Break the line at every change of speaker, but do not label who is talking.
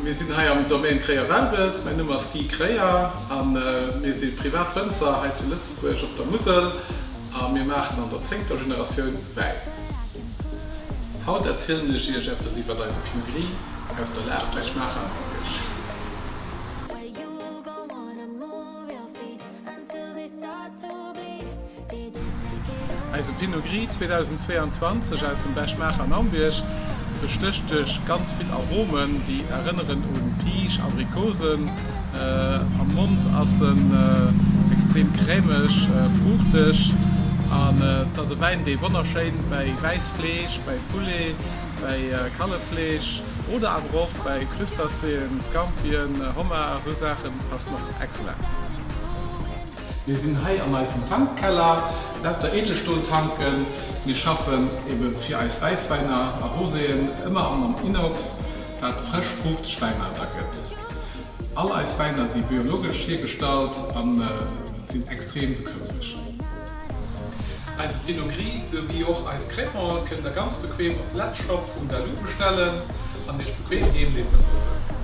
Mir sinn hei am Domaine Kreyer-Welbes. Mäin Numm ass Guy Kreyer a mir si privat Wënzer hei zu Lëtzebuerg op der Musel a mir maachen an der zéngter Generatioun Wäin. Haut erzielen ech iech eppes iwwert eise Pinot Gris aus der Lag bei Schmaacher am Bierg. Eise Pinot Gris 2022 aus dem Bech-Maacher Naumbierg bestécht duerch ganz vill Aromen, déi erënneren un Piisch, Abrikosen. Am Mond ass en extrem crèmeg, fruuchteg an et ass e Wäin, dee wonnerschéin bäi wäiss Fleesch, bäi Poulet, bäi Kalleffleesch oder awer och bäi Crustacéen, Scampien, Homard, esou Saachen passt och excellent. Mir sinn hei an eisem Tankkeller, lauter Edelstoltanken. Mir schaffen ebe fir eis Wäisswäiner a Roséen ëmmer am Inox, wat frësch fruuchteg Wäiner da gëtt. All eis Wäiner si biologesch hiergestallt a sinn extrem bekömmlech. Eise Pinot Gris sou wéi och eis Crépon kënnt der ganz bequem op letzshop.lu bestellen an iech bequem heem liwwere loossen.